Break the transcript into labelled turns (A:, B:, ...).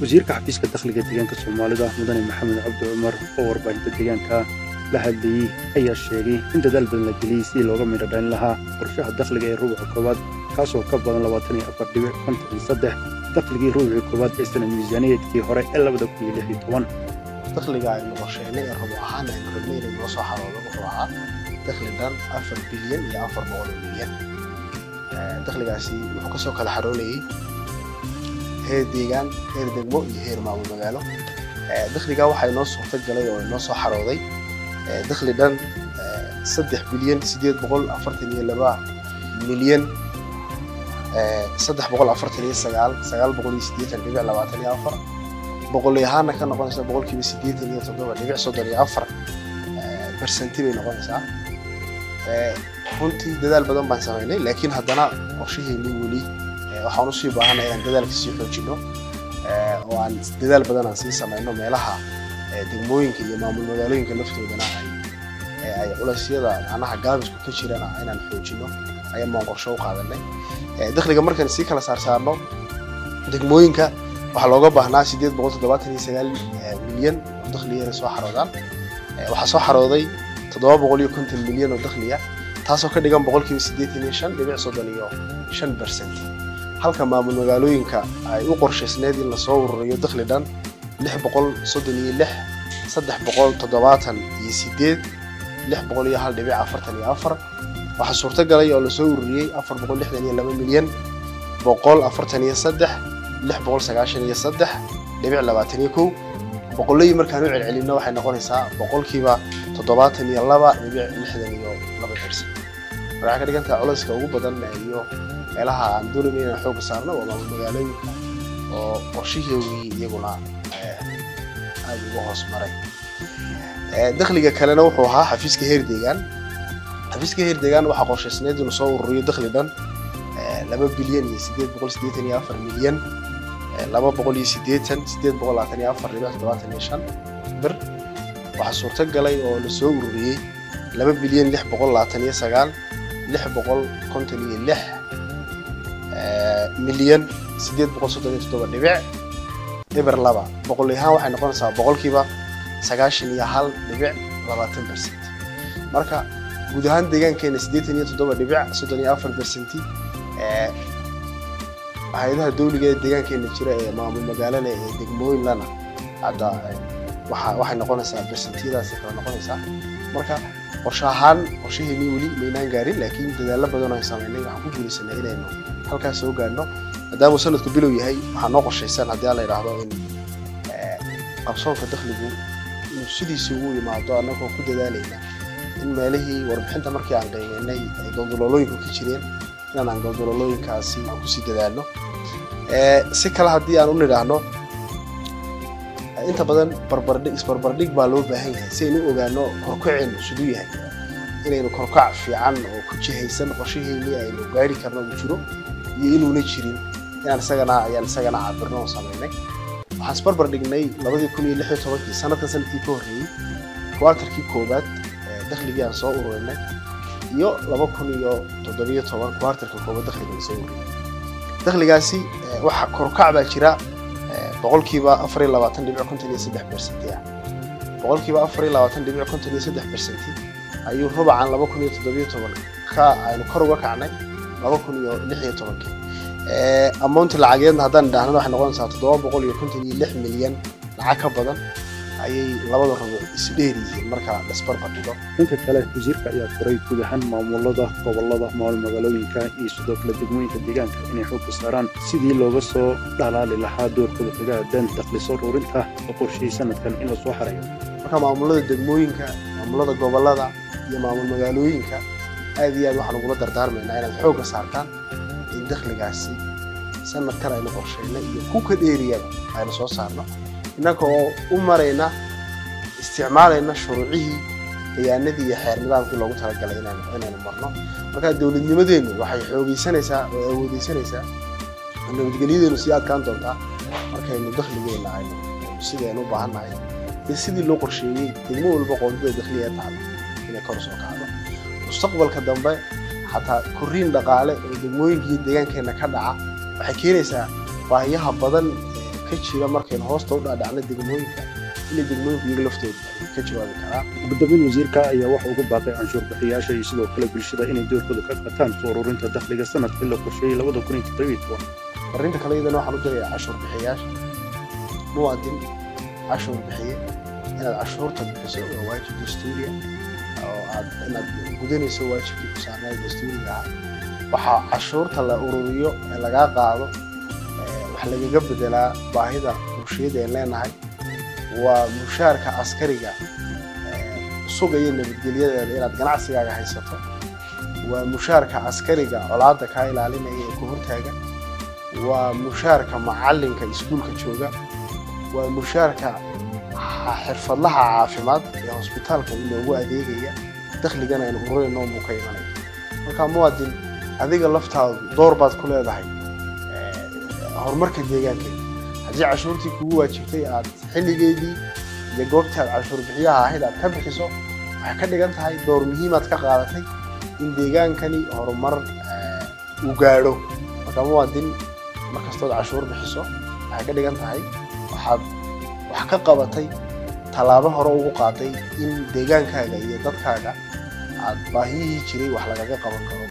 A: Wasiirka xafiiska dakhliga deegaanka Soomaalida, Mudane Maxamed Cabdi Cumar, oo warbaahinta deegaanka la hadlayey, ayaa sheegay in dadaal badan la geliyey sidii looga midho dhalin lahaa qorshaha dakhliga ee rubuca koowaad, kaasoo ka badan 24.53 dakhligii rubicii koowaad ee sanad miisaaniyeedkii hore ee 2016.
B: Dakhliga aynu qorsheynay ee rubuc ahaan aynu rabnay inay noo soo xaroodo wuxuu ahaa dakhli dhan 4 bilyan iyo 400 milyan. Dakhligaasi wuxuu kasoo kala xaroonayay heer deegaan, heer degmo iyo heer maamul magaalo. Dakhligaa waxaa inoo suurta galay oo inoo soo xarooday dakhli dhan 3 bilyan 842 milyan 349,980.24, boqol ahaana ka noqonaysa 87.34% bay noqonaysaa. Runtii dadaal badan baan samaynay, laakiin haddana qorshaheennii weli waxaan usii baahanay inaan dadaalka sii xoojino oo aan dadaal badan aan sii samayno meelaha degmooyinka iyo maamul magaalooyinka laftoodana ay culeysyada, macnaha gaabisku ka jiraan, inaan xoojino ayaan baan qorsho u qaadanay. Dakhliga markaan sii kala saarsaarno, degmooyinka waxaa looga baahnaa 879 milyan oo dakhliga inay soo xaroodaan. Waxaa soo xarooday 750 milyan oo dakhliya, taasoo ka dhigan 85.35%, halka maamul magaalooyinka ay u qorshaysneed in lasoo ururiyo dakhli dhan 636 378 601.44. Waxaa suurto galay oo lasoo ururiyey 462 milyan 143 693.21. Boqolladii markaan u celcelinno waxay noqonaysaa 72.62%. Waxay ka dhigan tahay culayska ugu badan iyo meelaha aan doonayno inaan xoogga saarno waa maamul magaalooyinka oo qorshihoogii iyaguna aada uga hoos maray. Dakhliga kalena wuxuu ahaa xafiiska heer deegaan. Xafiiska heer deegaan waxaa qorshaysneed inuu soo ururiyo dakhli dhan 2 bilyan iyo 884 milyan 280 824.75 bir. Waxaa suurto galay oo lasoo ururiyey 2 bilyan 629 656 milyan 837.02. Boqol ahaan waxay noqonaysaa 91.20%. Marka guud ahaan deegaankeena 87.34%, hay-adaha dawliga ee deegaankeena jira ee maamul magaalana ee degmooyin lana hadda waxay noqonaysaa bersentiyadaasi kala noqonaysaa. Marka qorshe ahaan qorshaheenii weli maynaan gaarin, laakiin dadaallo badan oo samaynay waxaan ku guulaysanay inaynu halkaas soo gaarno. Maadaama uu sanadku bilow yahay, waxaa noo qorshaysan haddii alla yidhaahdo in qabsoonka dakhligu inuu sidiisa ugu yimaado, annagoo ku dadaalayna in meelihii warbixinta markii aan qiimeynay ay goldololooyinku ka jireen inaan aan goldololooyinkaasi aan kusii dadaalno. Si kale haddii aan u nidhaahno, inta badan barbardhig isbarbardhig baa loo baahan yahay si aynu u ogaano korkaceenu siduu yahay, inaynu korkac fiican oo ku jihaysan qorshaheennii aynu gaari karno uu jiro iyo inuuna jirin, inaan isagana ayaan isagana cabirno oo samaynay. Waxaan isbarbar dhignay 2016-kii, sanadkan sanadkii ka horreeyey, quarterkii koowaad dakhligii aan soo ururinay iyo 2017 quarterka koowaad dakhliga la soo ururiyay. Dakhligaasi waxa korkac baa jira 24.53% ah. 24.53% ayuu rubacan 2017 ka aynu kor uga kacnay 2016-kii. Amounti lacageedna haddaan idhahnana waxay noqonaysaa 756 milyan lacag ka badan ayay labada rubuc isdheer yihiin marka laisbarbar dhigo.
A: Dhanka kale, wasiirka ayaa furay guud ahaan maamulada gobolada, maamul magaalooyinka iyo sidoo kale degmooyinka deegaanka inay xoogga saaraan sidii looga soo dhalaali lahaa doorkooda kaga aadan dakhli soo ururinta oo qorshiyey sanadkan in lasoo xareeyo.
B: Marka maamulada degmooyinka, maamulada gobolada iyo maamul magaalooyinka aad iyo aad waxaan ugula dardaarmaynaa inaad xoogga saartaan in dakhligaasi sanadkan aynu qorsheynay iyo ku ka dheeriyaba aynu soo saarno, innaka oo u marayna, isticmaalayna shuruucihii, bayaanadii iyo xeer nidaamkii loogu talagalay inaynu marno. Marka dowladnimadeennu waxay xoogeysanaysaa oo awoodeysanaysaa, nabadgelyadeenu sii adkaan doontaa markaynu dakhligeenna aynu sidaynu u baahannahay iyo sidii loo qorsheeyey degmo walba qoondada dakhliga ee taalo inay kor usoo kacdo. Mustaqbalka dambe xataa korriin dhaqaale oo degmooyinka iyo deegaankeenna ka dhaca waxay keenaysaa baahiyaha badan ee ka jira markaynu hoosta u dhaadhacna degmooyinka, inay degmooyinku iyaga laftooda ay ka jawaabi karaan.
A: Ugu dambeyn, wasiirka ayaa waxa ugu baaqay canshuur bixiyaasha iyo sidoo kale bulshada inay doorkooda ka qaataan soo ururinta dakhliga sanadkii la qorsheeyey 2017.
B: Arrinta kale iyadana waxaan u dirayaa cashuur bixiyaasha. Muwaadin cashuur bixiye, inaad cashuurta bixiso waa waajib dastuuriya oo aad inaad gudanayso waajibkii ku saarnaa dastuuriga ahaa. Waxaa cashuurta la ururiyo ee lagaa qaado wax lagaga bedelaa baahida bulshiyada aan leenahay. Waa mushaarka askariga sugaya nabadgelyadeeda inaad ganacsigaaga haysato, waa mushaarka askariga colaadda kaa ilaalinaya ee ku hortaaga, waa mushaarka macalinka iskuulka jooga, waa mushaarka xirfadlaha caafimaad ee hosbitaalka inoogu adeegaya. Dakhligana aynu ururinayno buu ka imanaya. Marka muwaadin, adiga laftaadu door baad ku leedahay horumarka deegaankeeda. Haddii cashuurtii kugu waajibtay aad xilligeedii iyo goobtii aad cashuur bixiyaha ahayd aad ka bixiso, waxay ka dhigan tahay door muhiimaad ka qaadatay in deegaankani horumar uu gaadho. Marka muwaadin, markastood cashuur bixiso, waxay ka dhigan tahay waxaad wax ka qabatay, tallaabo hore ugu qaaday in deegaankaaga iyo dadkaaga aad baahiyihii jiray wax lagaga qaban karo.